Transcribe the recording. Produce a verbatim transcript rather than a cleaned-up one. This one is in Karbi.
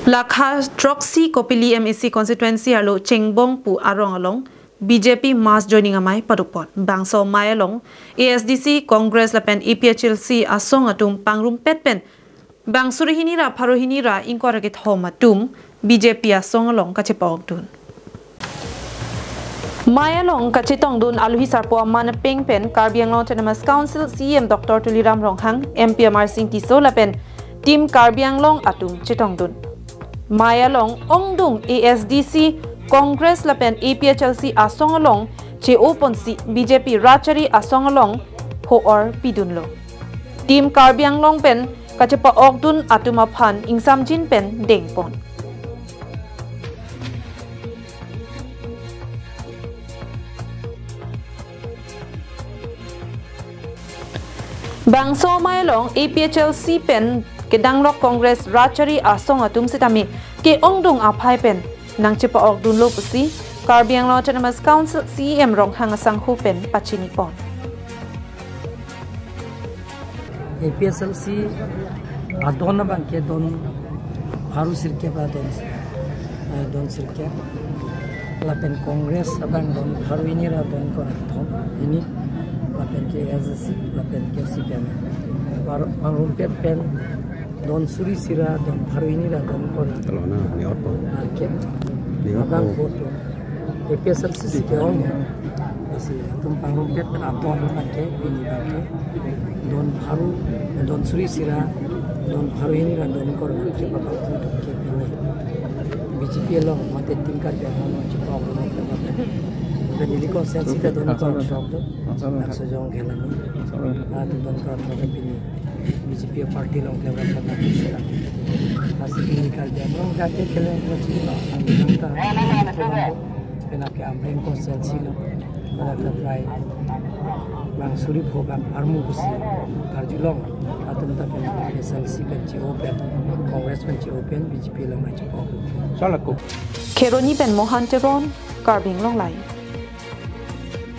Lakha throksi Kopili M A C constituency arlo Chengbong pu arong along B J P mass joining amei padukpon. Bangso amei along A S D C, Congress lapen A P H L C asong atum pangrumpet pen bang suri hini ra pharo hini ra ingkoi ra kethom atum B J P asong along kachepa-okdun. Amei along kachetongdun aluhi sarpo aman apeng pen Karbi Anglong Autonomous Council C E M Doctor Tuliram Ronghang, M P Amarsing Tisso lapen Team Karbi Anglong atum chetongdun. Amei along ongdung A S D C, Congress lapen A P H L C asong along che-oponsi B J P rat chari asong along ho-or pidunlo. Team Karbi Anglong pen kachepa-okdun atum aphan ingsamjin pen dengpon. Bangso amei along A P H L C pen kedanglok Congress rat chari asong atum sitame ke-ongdung aphai pen nangchepa-okdunlo pusi Karbi Anglong Autonomous Council C E M Ronghang asangho pen pachinipon. A P H L C adon abang ke don pharo sirkep adon, eh, don sirkep. Lapen Congress abang don pharo hini ra don ingkoi ra kethom hini. Lapen ke A S D C, lapen ke C P M. Pharo, pangrumpet pen don suri isi ra don pharo hini ra don ingkoi ra. Kalau na, ni auto. Market. Ni auto. Abang vote. A P H L C si ke-ong. Lasi atum pangrumpet pen adon abang ke, pini abang ke don pharo, don suri isi ra don pharo hini ra don ingkoi ra ke, bapak atum ke pini B J P along mate Team Karbi Anglong along chepa-okdun ke bapak. Ke neli constituency ta don ingkoi ra throk do. Laso jong ke lami. Atum don ingkoi ra throk ke pini B J P party along ke bapak ta. Lasi pini Karbi Anglong ke keleng ko chini lo. Ang ta. Pen ke Amreng constituency lo, pada ke prai bang suri pho bang armu pusi arjulong atum ta pen A P H L C pen che-o pen, Congress pen che-o pen, B J P along nangchepa-ok. Kheroni pen Mohan Teron, Karbi Anglong Live.